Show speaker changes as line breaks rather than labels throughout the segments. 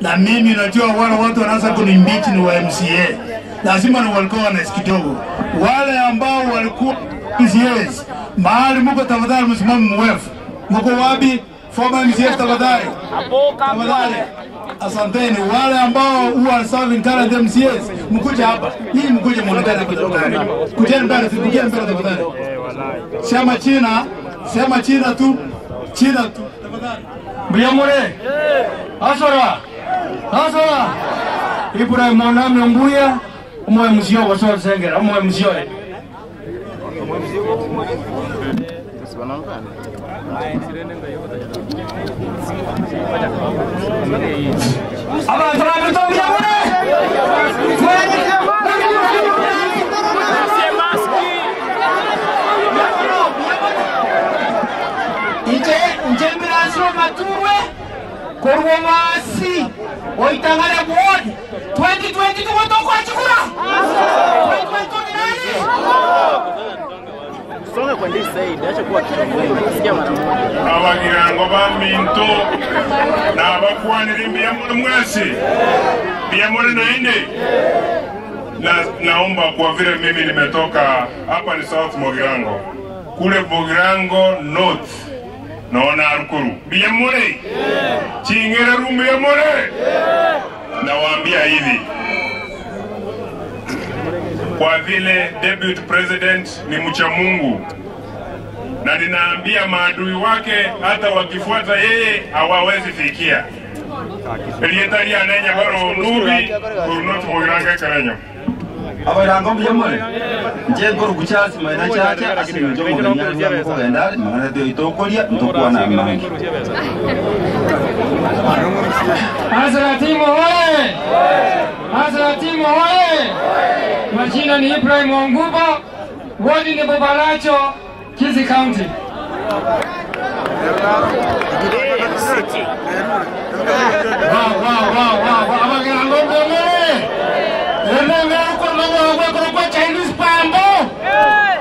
Na mimi najua wale watu wanaanza kunimbichi ni wa MCA, lazima ni walikuwa kidogo. Wale ambao walikuwa MCAs mahali muko, tafadhali msimame mwefu. Muko wapi? Former MCAs tafadhali, tafadhali. Asanteni wale ambao who are serving current MCAs, mkuje hapa, nyinyi mkuje muonekane hapa tafadhali. Kujeni mbele, kujeni mbele tafadhali. Sema China, sema China tu, China tu tafadhali.
Mbuya Asora Asora Ibrahim Moname Mbuya omoyo musio gosol sengera omoyo musio Abantu babito mbuya mure
Inche inche mirasiro maturwe korwo masi oitang'are ward 2022 gotokwachikura 2022 ni nani?
Songa kwa this side, acha kuwa kichwa sikia mara moja.
Abagirango ba minto nabakwanira mbuya muno mwesi mbuya muno naende na, naomba kwa vile mimi nimetoka hapa ni South Mogirango kule Mogirango North naona Arukuru mbuya mure chingere mbuya mure nawaambia hivi kwa vile deputy president ni mcha Mungu na ninaambia maadui wake hata wakifuata yeye hawawezi fikia elietaria anenya baro nubi kurunot mogirango karanyo
abarango mbuya more nche nkoro kuchasi maina chacha asinjo mugenya kugenda mangana tyo itokoria ntokwana mangi
Asra timu hoye! Asra timu hoye! Majina ni Ibrahim Wanguba, wodi ni Bobalacho, Kisii County.
Wow, wow, wow, wow, wow. Abagirango mbuya more. Enenga uko magwagwa kwa Chinese pambo.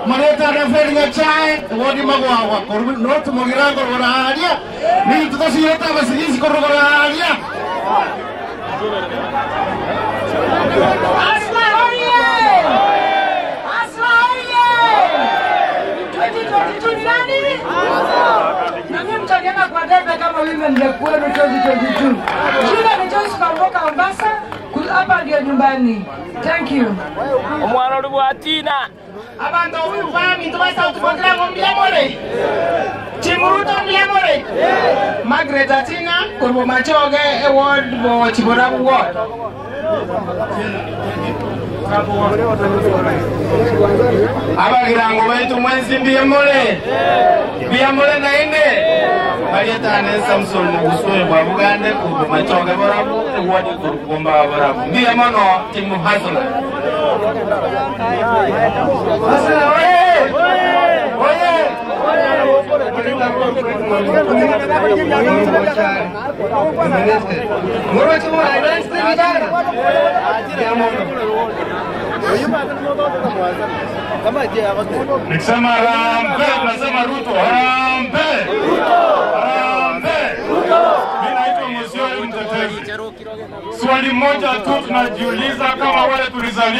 Mareta na feri chai wodi magwagwa koru north Mogirango roraria. Ni tutosiyeta basigisi kororaria.
Asla oye! Asla oye! 2022 ni nani? Na mimi mtaniona kwa debe kama women rep wenu 2022. Jina ni Joyce Kwamboka Mombasa, hapa ndio nyumbani. Thank you.
Omwana uli bwatina.
Abantu huyu bami tuba South Mogirango mbuya more Chimuruto mbuya more Margaret Atina korwo machoge e ward bo Chiborabu ward.
Abagirango baitu mwensi mbuya more mbuya more naende barietane Samson Mugusue bwa Bugande kurwo machoge borabu ewodi kurugomba borabu mbuya mono timu hasla
Asla oye! Oye!
Nikisema harambee nasema Ruto harambee harambee. Mimi naitwa Musyoka Mtetezi. Swali moja tu tunajiuliza kama wale tulizaliwa